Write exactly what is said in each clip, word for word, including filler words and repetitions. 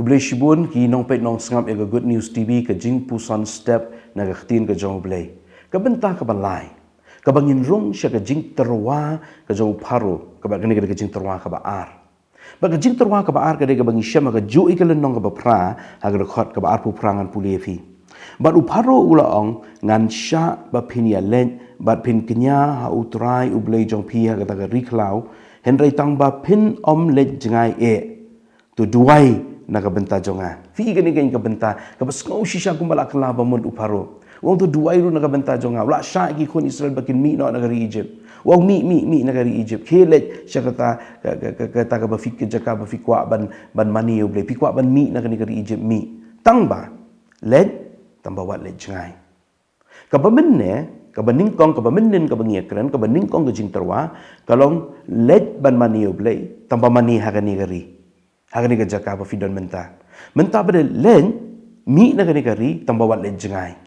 Khublei shibun ki nongpeit nongsngap ïa ka Good News T V, ka jingpuson step na ka ktien ka jong U Blei. Ka bynta kaba lai, kaba ngin rung sha ka jingtyrwa ka jong u Pharaoh, kaba kane ka dei ka jingtyrwa kaba ar. Bad ka jingtyrwa kaba ar ka dei kaba ngi shem ha kajuh ïa ka lynnong kaba phra, ha ka dkhot kaba arphew phra ngan pule ïa phi. Bad u Pharaoh u la ong, ngan shah ba phin ïaleit bad phin kñia ha U Trai U Blei jong phi ha kata ka ri khlaw, hynrei tang ba phin ym leit jngai eh. To duwai na ka bynta jong nga. Phi i kane ka bynta kaba sngew shisha kumba la kylla ba mut u Pharaoh. U ong to duwai ruh na ka bynta jong nga. U la shah ïa ki khun Israel ba kin mih noh na ka ri Egypt. U ong mih, mih, mih na ka ri Egypt. Khie leit sha kata ka, ka, ka, kata kaba phi, ka jaka ba phi kwah ban, ban mane ïa U Blei. Phi kwah ban mih na kane ka ri Egypt, mih. Tang ba leit, tang ba wat leit jngai. Kaba mynne, kaba nyngkong, kaba mynnin, kaba ngi ïakren, kaba nyngkong ka jingtyrwa ka long leit ban mane ïa U Blei, tang ba mane ha kane ka ri, ha kane ka jaka ba phi don mynta. Mynta ba dei leit, mih na kane ka ri, tang ba wat leit jngai.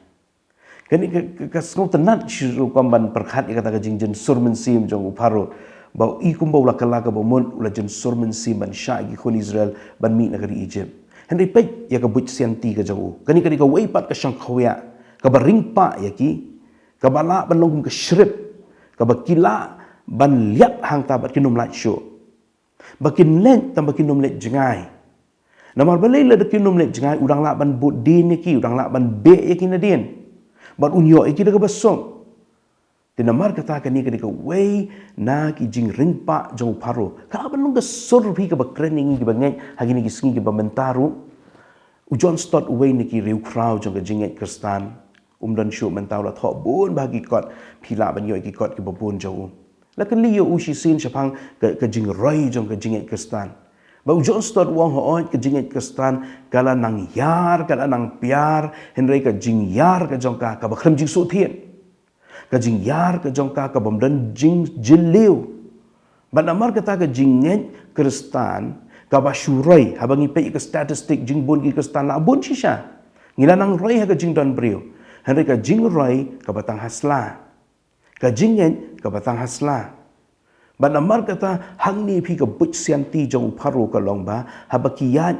Kane ka, ka, ka sngewtynnad shi rukom ban pyrkhat ïa kata ka jingjynsur mynsiem jong u Pharaoh, ba i kumba u la kylla kaba mut, u la jynsur mynsiem ban shah ïa ki khun Israel ban mih na ka ri Egypt. Hynrei peit ïa ka buit sianti ka jong u. Kane ka dei kawei pat ka shongkhawiah kaba ring pah ïa ki, kaba lah ban long kum ka shrip, kaba ki lah ban liat hangta bad kin ym lait shuh. Ba kin leit, tang ba kin ym leit jngai. Namar balei? Lada kin ym leit jngai, u dang lah ban bud dien ïa ki, u dang lah ban beh ïa ki nadien. Bad un ïoh ïa ki da kaba suk. Te namar kata kane ka dei kawei na ki jingring pah jong u Pharaoh. Ka lah ban long ka sur phi kaba kren ïa ngi kiba ngeit ha kine ki sngi kiba mynta ruh. U John Stott, uwei na ki riewkhraw jong ka jingngeit Khristan, um don shuh mynta, u la thoh bun bha ki kot, phi lah ban ïoh ki kot kiba bun jong u. La kylli ïa u shisien shaphang ka, ka jingroi jong ka jingngeit Khristan. Bad u John Stott u ong, hooid, ka jingngeit Khristan ka la nang ïar, ka la nang pyiar, hynrei ka jingïar ka jong ka kaba khlem jingsuhthied. Ka jingïar ka jong ka ka bym don jingjylliew. Bad namar kata ka jingngeit Khristan kaba shu roi, haba ngi peit ïa ka statistic jingbun ki Khristan la bun shisha. Ngi la nang roi ha ka jingdon briew. Hynrei ka jingroi kaba tang ha sla. Ka jingngeit kaba tang ha sla. Bad namar kata hangne phi ka buit sianti jong u Pharaoh ka long ba haba ki ïaid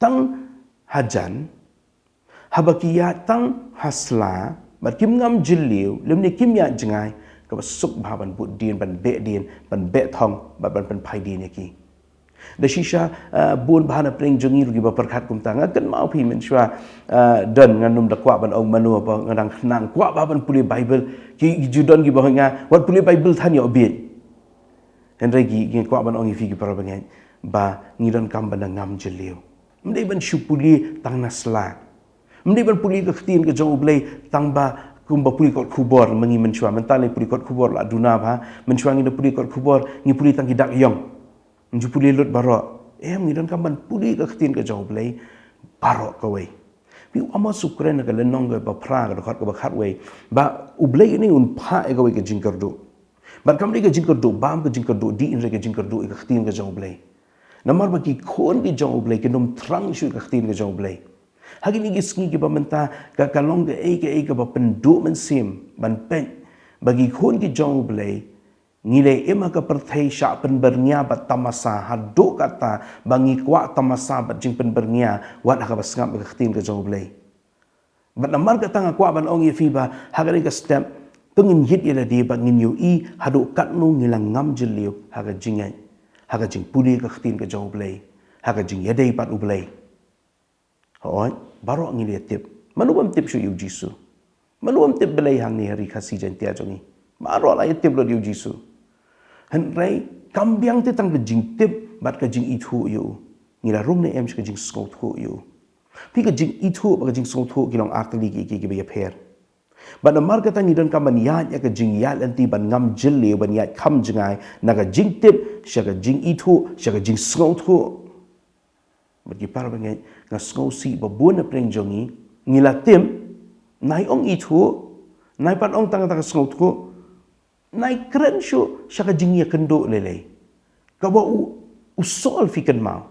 tang hajan, haba ki ïaid tang ha sla, bad kim ngam jylliew, lymne kim ïaid jngai, kaba suk bha ban bud dien, ban beh dien, ban beh thong, bad ban pynphai dien ïa ki. Da shisha, eh, bun bha na pdeng jong ngi ruh kiba pyrkhat kumta. Nga kynmaw phi mynshuwa, eh, don, ngan ym da kwah ban ong mano ba nga dang khnang, kwah bha ban pule Bible, ki, ki ju don kiba ong ïa nga, wat pule Bible than ïoh bieit. Hynrei ki, ki kwah ban ong ïa phi ki para bangeit ba ngi donkam ban da ngam jylliew. Ym dei ban shu pule tang na sla. Ym dei ban pule ka ktien ka jong U Blei tang ba kumba pule kot khubor ma ngi mynshuwa. Mynta lei pule kot khubor la duna bha. Mynshuwa ngi da pule kot khubor, ngi pule tang ki dak ïong. Ngi ju pule lut baroh. Em, ngi donkam ban pule ka ktien ka jong U Blei baroh kawei. Phi, u Amos u kren ha ka lynnong kaba phra, ka dkhot kaba khatwei, ba U Blei une un phah ïa kawei ka jingkyrduh. Bad kam dei ka jingkyrduh bam, ka jingkyrduh dih, hynrei ka jingkyrduh ïa ka ktien ka jong U Blei. Namar ba ki khun ki jong U Blei kin ym thrang shuh ïa ka ktien ka jong U Blei. Ha kine ki sngi kiba mynta ka, ka long kaei kaei kaba pynduh mynsiem ban peit ba ki khun ki jong U Blei, ngi la im ha ka pyrthei shah pynbyrngia bad tamasa, haduh katta ba ngi kwah tamasa bad jingpynbyrngia wat ha kaba sngap ïa ka ktien ka jong U Blei. Bad namar kata nga kwah ban ong ïa phi ba ha kane ka step, to ngin ïit ïa lade bad ngin ïohi haduh katno ngi la ngam jylliew ha ka jingngeit, ha ka jingpule ka ktien ka jong U Blei, ha ka jingïadei bad U Blei. Hooid, baroh ngi la ïa tip. Mano bym tip shuh ïa U Jisu? Mano bym tip Blei hangne ha ri Khasi Jaiñtia jong ngi? Baroh la ïa tip lut ïa U Jisu. Hynrei kam biang te tang ka jingtip bad ka jingithuh ïa U. Ngi la rung ne em sha ka jingsngewthuh ïa U? Phi, ka jingithuh bad ka jingsngewthuh ki long ar tylli ki, ki, kiba ïapher. Bad namar kata ngi donkam ban ïaid ïa ka jingïaid lynti ban ngam jylliew, ban ïaid kham jngai na ka jingtip sha ka jingithuh, sha ka jingsngewthuh. Bad ki para bangeit, nga sngewsih ba bun na pdeng jong ngi, ngi la tip, nai ong ithuh, nai pat ong tang kata ka sngewthuh, nai kren shuh sha ka jingïakynduh lei lei. Kaba u, u Saul, phi kynmaw,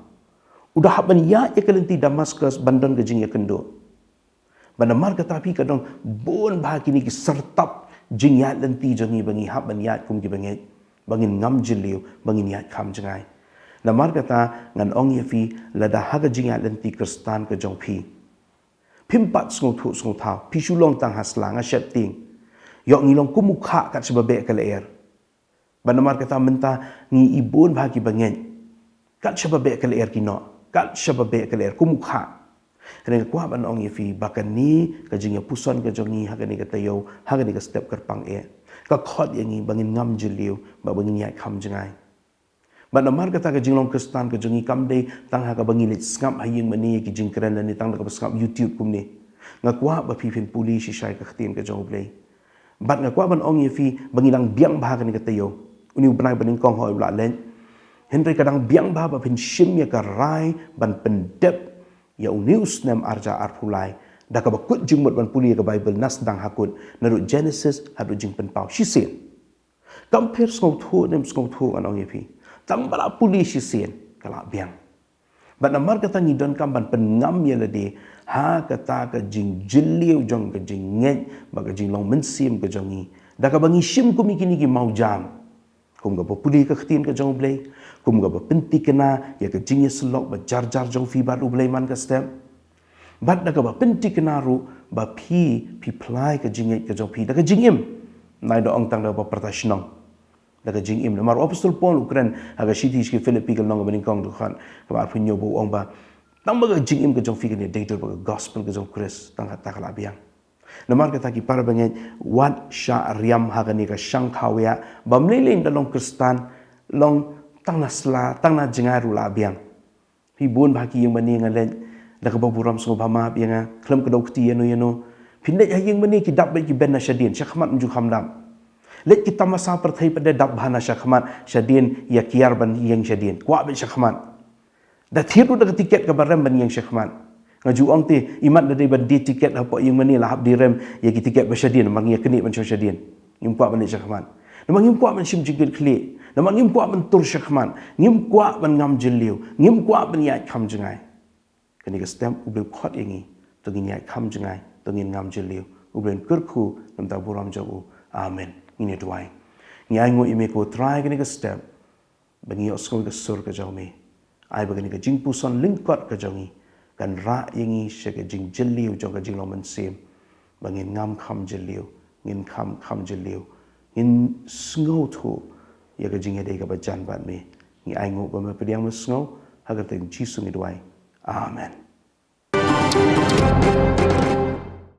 u da hap ban ïaid ïa ka lynti Damascus ban don ka jingïakynduh. Bad namar kata phi, ka don bun bha kine ki syrtap jingïaid lynti jong ngi ba ngi hap ban ïaid kum ki bangeit, ba ngin ngam jylliew, ba ngin ïaid kham jngai. Namar kata ngan ong ïa phi, lada ha ka jingïaid lynti Khristan ka jong phi phim pat sngewthuh sngewthaw, phi shu long tang ha sla, nga sheptieng, ïoh ngi long kum u khah kat shaba beh ka lyer. Bad namar kata mynta ngi i bun bha ki bangeit, kat shaba beh ka lyer ki noh, kat shaba beh ka lyer kum u khah. Hynrei nga kwah ban ong ïa phi ba kane ka jingïapuson ka jong ngi ha kane ka taïew, ha kane ka step kyrpang eh, ka khot ïa ngi ba ngin ngam jylliew, ba ba ngin ïaid kham jngai. Bad namar kata ka jinglong Khristan ka jong ngi kam dei tang ha kaba ngi leit sngap ha ïing mane ïa ki jingkren lane tang da kaba sngap YouTube kumne. Nga kwah ba phi phin pule shisha ïa ka ktien ka jong U Blei. Bad nga kwah ban ong ïa phi ba ngi dang biang bha kane ka taïew. Une u bnai banyngkong hooid u la leit. Hynrei ka dang biang bha ba phin shim ïa ka rai ban pyndep ïa une u snem arhajar arphew lai da kaba kut jingmut ban pule ïa ka Baibl na sdang ha kut, naduh Genesis haduh Jingpynpaw shisien. Kam pher sngewthuh ne em sngewthuh ngan ong ïa phi, tang ba la pule shisien ka la biang. Bad namar kata ngi donkam ban pynngam ïa lade ha kata ka jingjylliew jong ka jingngeit bad ka jinglong mynsiem ka jong ngi da kaba ngi shim kum ïa kine ki mawjam, kum kaba pule ka ktien ka jong U Blei, kum kaba pynthikna ïa ka jingïasyllok ba jar jar jong phi bad U Blei man ka step. Bad da kaba pynthikna ruh ba phi, phi phla ïa ka jingngeit ka jong phi da ka jingim. Nai da ong tang da kaba pyrta shnong, da ka jingim. Namar u Apostol Paul u kren ha ka shithi sha ki Philippi ka lynnong kaba nyngkong dkhot kaba arphew hynñiew ba u ong ba tang ba ka jingim ka jong phi kan ïadei dur bad ka gospel ka jong U Khrist, tang kata ka la biang. Namar kata ki para bangeit, wat shah riam ha kane ka shang khaw ïa ba mlei lei da long Khristan, long tang na sla, tang na jngai ruh la biang. Phi bun bha ki ïing mane nga leit da kaba burom sngewbha map ïa nga, khlem kdew kti ïano ïano. Phi leit ha ïing mane ki dap beit ki band na shadien, shakhmat ym ju kham dap. Leit ki tamasa pyrthei pat de dap bha na shakhmat, shadien ïa kiar ban ïeng shadien, kwah beit shakhmat. Da thied ruh da ka tiket kaba rem ban ïeng shakhmat. Nga ju ong te, imat da dei ban die tiket hapoh ïing mane la hap die rem ïa ki tiket ba shadien, namar ngi ïa knieh ban shong shadien. Ngim kwah ban leit shakhmat. Namar ngim kwah ban shim jingkitkhlieh. Namar ngim kwah ban tur shakhmat. Ngim kwah ban ngam jylliew. Ngim kwah ban ïaid kham jngai. Kane ka step U Blei u khot ïa ngi, to ngin ïaid kham jngai, to ngin ngam jylliew. U Blei un kyrkhu na ka bynta burom jong u. Amen. Ngin ïa duwai. Ngi ainguh ïa me ko Trai kane ka step ba ngi ïohsngew ïa ka sur ka jong me. Ai ba kane ka jingpuson lyngkot ka jong ngi kan rah ïa ngi sha ka jingjylliew jong ka jinglong mynsiem, ba ngin ngam kham jylliew, ngin kham kham jylliew, ngin sngewthuh ïa ka jingïadei kaba jan bad me. Ngi ainguh ba me pdiang me sngew, ha ka kyrteng Jisu ngi duwai. Amen.